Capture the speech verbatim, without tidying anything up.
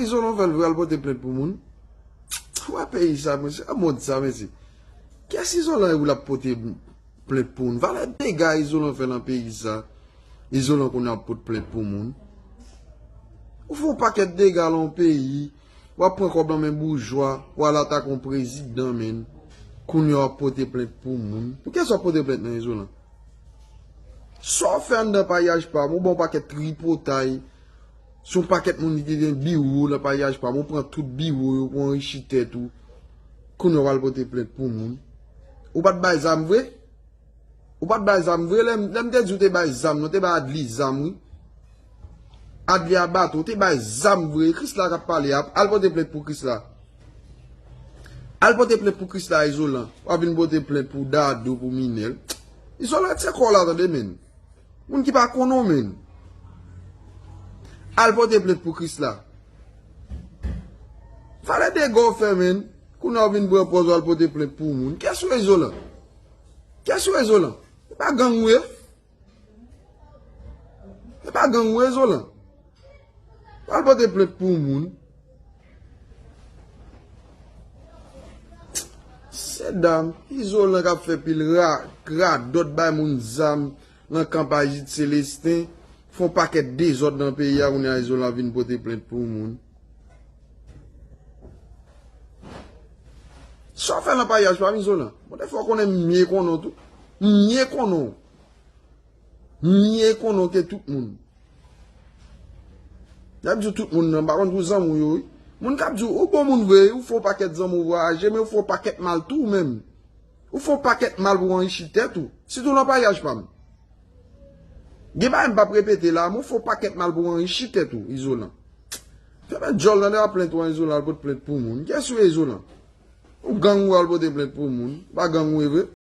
Izolan fè l vre, al pote plent pou moun. Ou wè peyi sa, mesye, a mond sa, mesye. Kiyès Izolan ou l ap pote plent pou moun? Valè dega Izolan fè nan peyi sa. Izolan kounye a ap pot plent pou moun. Ou fè yon pakèt dega lan yon peyi, w ap pran kòb lan men boujwa, w al atake yon prezidan, menn. Kounye a w ap pote plent pou moun. Pou kiyès w ap pote plent nan Izolan? Sa w fè anndan paryaj pa m, ou ban yon pakèt tripotay. Se yon pakèt moun ki te gen biwo nan paryaj pa m, ou pran tout biwo yo pou anrichi tèt ou. Kounye a w al pote plent pou moun. Ou pa t bay zam vre? Ou pa t bay zam vre? Lè m, lè m te di w te bay zam, non, te bay Adli zam, wi. Adli a bato, te bay zam vre. Krisla k ap pale a, al pote plent pou Krisla. Al pote plent pou Krisla, Izolan. W ap vin pote plent pou Dadou, pou Minèl. Izolan, se kò w la, tande, menn. Moun ki pa konn ou, menn. Al pote plent pou Krisla. Valè dega w fè, menn. Kounye a w vin pran pòz w al pote plent pou moun. Kiyès ou ye, Izolan? Kiyès ou ye, Izolan? E pa gang ou ye? E pa gang ou ye, Izolan? Al pote plent pou moun. Se dam, Izolan k ap fè pil ra-, radòt bay moun zam nan kanpay Jid Selesten, fè yon pakèt dezòd nan peyi a, kounye a Izolan vin pote plent pou moun. Sa w fè nan paryaj pa m, Izolan? Bon, dèfwa w konnen m mye konnen w tou. M mye konnen w. M mye konnen w ke tout moun. Y ap di w tout moun nan, m pa konn pou zanmi w yo, wi. Moun k ap di w, ou bon moun vre, ou fè yon pakèt zanmi w vwayaje, men ou fè yon pakèt mal tou ou menm. Ou fè yon pakèt mal pou w anrichi tèt ou. Sitou nan paryaj pa m. Gen bagay m p ap repete la, men ou fè yon pakèt mal pou w anrichi tèt ou, Izolan. Fèmen djòl nan de a plent ou an, Izolan, al pote plent pou moun. Kiyès ou ye, Izolan? Ou gang ou al pote plent pou moun. Pa gang ou ye vre?